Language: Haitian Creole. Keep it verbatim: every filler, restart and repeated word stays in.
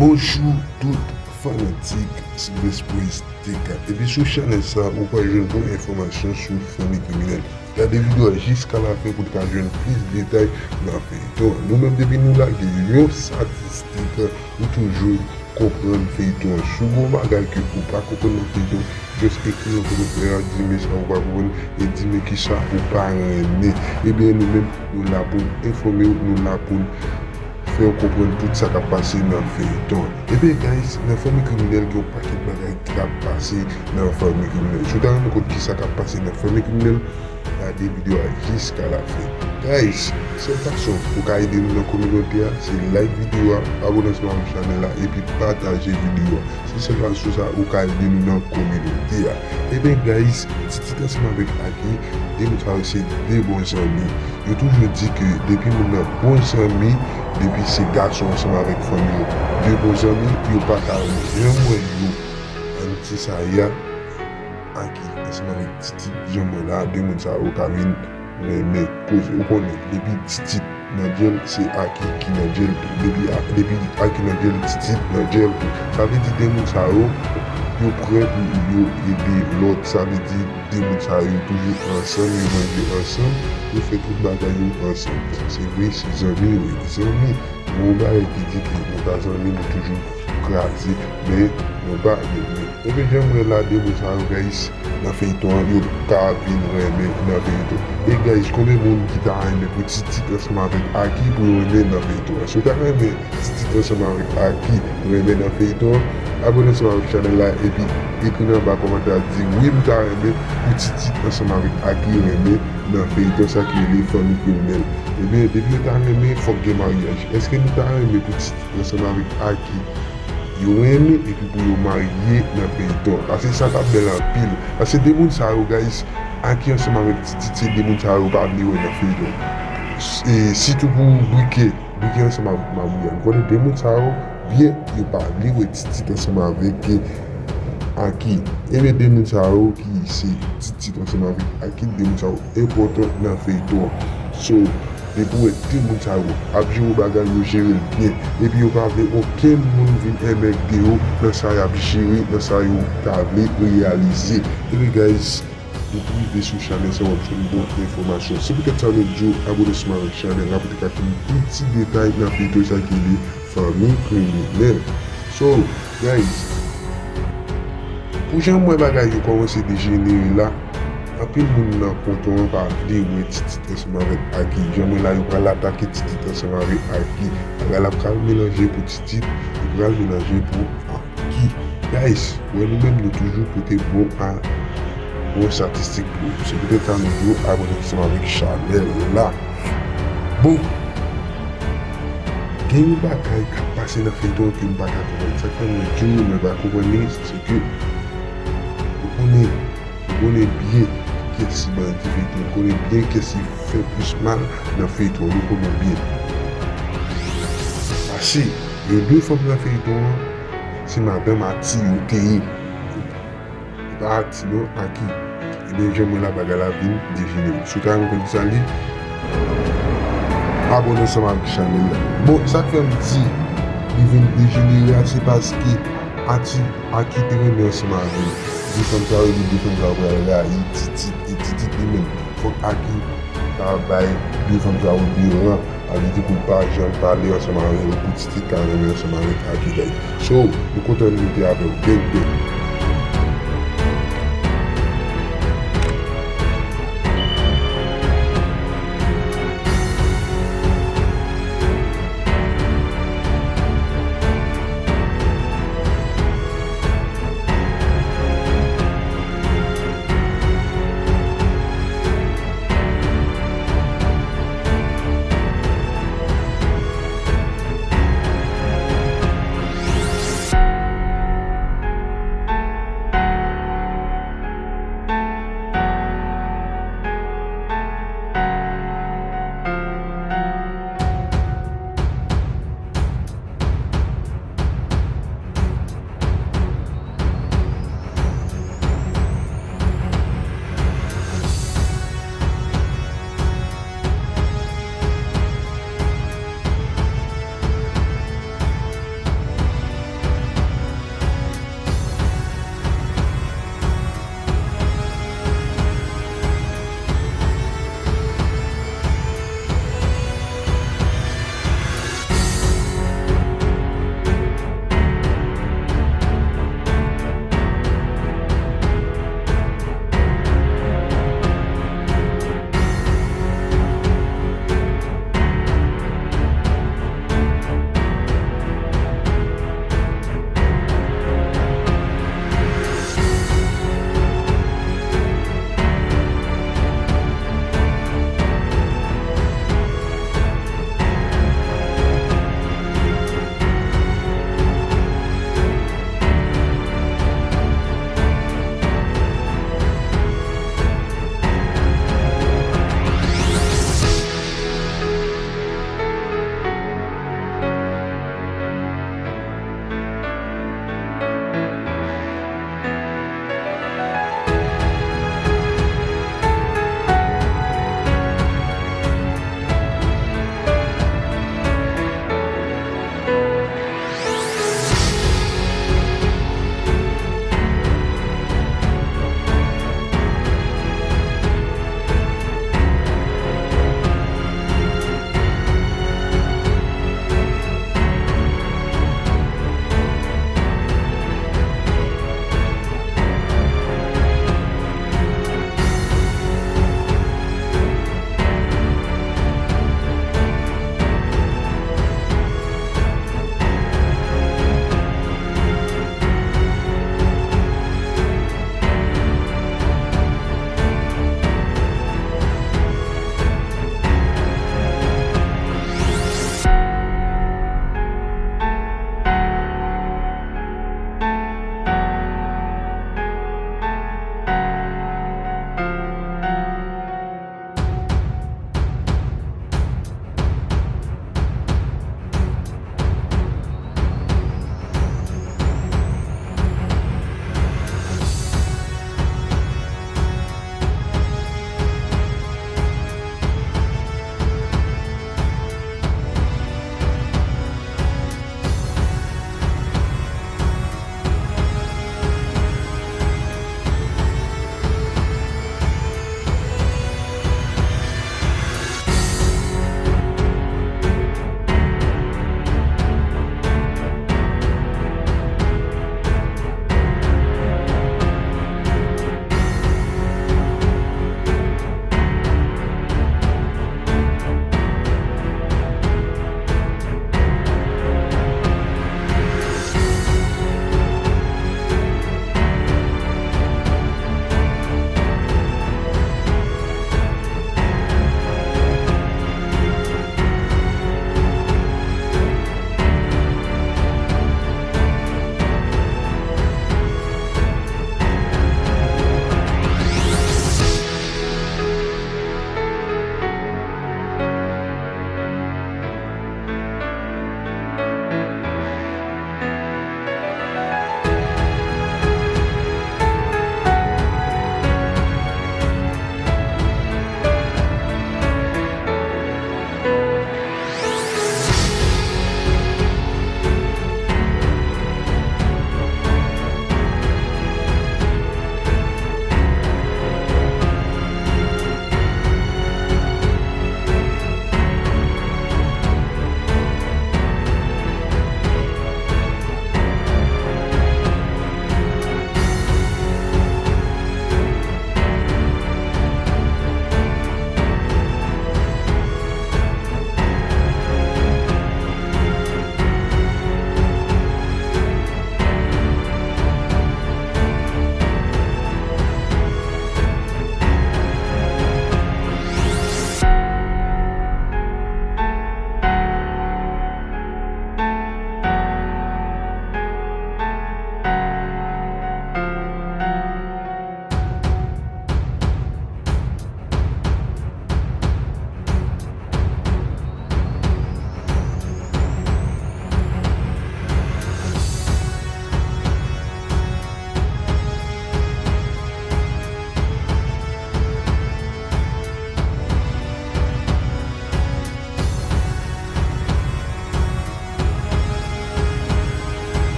Bonjou tout fanatik Sylvestre T K. Epi sou chanèl sa, ou pral jwenn bon enfòmasyon sou fanmi kriminèl. Gade videyo a jiska lafen pou w ka jwenn plis detay nan feyton an. Nou menm, depi nou lage yon statistik, ou toujou konprann feyton an. Si w gen yon bagay ke ou pa konprann nan feyton, just ekri nan kòmantè a, di men sa ou pa konprann e di men kisa ou pa renmen. Ebyen, nou menm, nou la pou n enfòme w, nou la pou n fè w konprann tout sa k ap pase nan feyton an. Ebyen, guys, nan fanmi kriminèl, gen yon pakèt bagay k ap pase nan fanmi kriminèl. Si w ta renmen konn kisa k ap pase nan fanmi kriminèl, gade videyo a jiska lafen. Guys, sèl fason ou ka ede nou nan kominote a, se like videyo a, abone ansanm avèk chanèl la, epi pataje videyo a. Se sèl fason sa ou ka ede nou nan kominote a. Ebyen, guys, Titit ansanm avèk Aki, de moun sa yo se de bon zanmi. Yo toujou di ke depi moun nan bon zanmi, depi se gason ansanm avèk fanmi yo, de bon zanmi, yo pa ka janm wè yo. An ti sa ya, Aki ansanm avèk Titit, jan mwen la, de moun sa yo ka vin renmen koze. Ou konnen, depi Titit nan djèl, se Aki ki nan djèl tou. Depi, depi Aki nan djèl, Titit nan djèl tou. Sa vle di de moun sa yo, yo prè pou yo ede lòt. Sa vle di de moun sa yo toujou ansanm, yo manje ansanm, yo fè tout bagay yo ansanm. Se vre, se zanmi yo ye. Zanmi, gen yon bagay ki di ke nou pa zanmi, nou toujou kraze, men nou pa renmen. Ebyen, jan m wè la, de moun sa yo, guys, nan feyton an, yo ka vin renmen nan feyton. E, guys, konbyen moun ki ta renmen pou Titit ansanm avèk Aki pou yo renmen nan feyton an? Si w ta renmen Titit ansanm avèk Aki renmen nan feyton an, abone ansanm avèk chanèl la, epi ekri nan ba kòmantè a, di, wi, m ta renmen pou Titit ansanm avèk Aki renmen nan feyton sa ki rele Fanmi Kriminèl. Ebyen, depi yo ta renmen, fòk gen maryaj. Èske nou ta renmen pou Titit ansanm avèk Aki yo renmen epi pou yo marye nan feyton? Paske sa t ap bèl anpil. Paske de moun sa yo, guys, Aki ansanm avèk Titit, se de moun sa yo pa vle wè nan feyton. E sitou pou Brike, Brike ansanm avèk Mabouya. Nou konnen de moun sa yo byen, yo pa vle wè Titit ansanm avèk Aki. Ebyen, de moun sa yo ki se Titit ansanm avèk Aki, de moun sa yo enpòtan nan feyton an. So, depi w wè de moun sa yo ap jere bagay, yo jere l byen. Epi yo pa vle okenn moun vin enmègde yo nan sa y ap jere, nan sa yo ta vle reyalize. Ebyen, guys, depi w rive sou chanèl sa, w ap jwenn bon enfòmasyon. Se poutèt sa nou di w abone ansanm avèk chanèl la pou te ka jwenn plis ti detay nan feyton sa ki rele Fanmi Kriminèl. So, guys, pou jan m wè bagay yo kòmanse dejenere la, anpil moun nan feyton an pa vle wè Titit ansanm avèk Aki. Jan m wè la, yo pral atake Titit ansanm avèk Aki. Bagay la pral melanje pou Titit, li pral melanje pou Aki. Guys, wè nou menm nou toujou pote bon a, bon statistik pou yo. Se poutèt sa nou di w abone ansanm avèk chanèl la. Bon, gen yon bagay k ap pase nan feyton an ke m pa ka konprann. Sa k fè mwen di w mwen pa konprann li, se ke ou konnen, ou konnen byen kiyès ki bandi feyton, ou konnen byen kiyès ki fè plis mal nan feyton, nou konnen byen. Pase, gen de fanm nan feyton an, se madanm Ati yo te ye. E pa Ati non, Aki. Ebyen, jan m wè la, bagay la vin dejenere. Si w ta renmen konn kisa l ye, abone ansanm avèk chanèl la. Bon, sa k fè m di li vin dejenere a, se paske Ati, Aki te renmen ansanm avè l. De fanm sa yo, li de fanm sa yo pral rayi Titit, e Titit li menm. Fòk Aki ta bay de fanm sa yo de ran. Sa vle di pou l pa janm pale ansanm avè l, pou Titit ka renmen ansanm avèk Aki, guys. So, nou kontan nou te avè w. Gang, gang.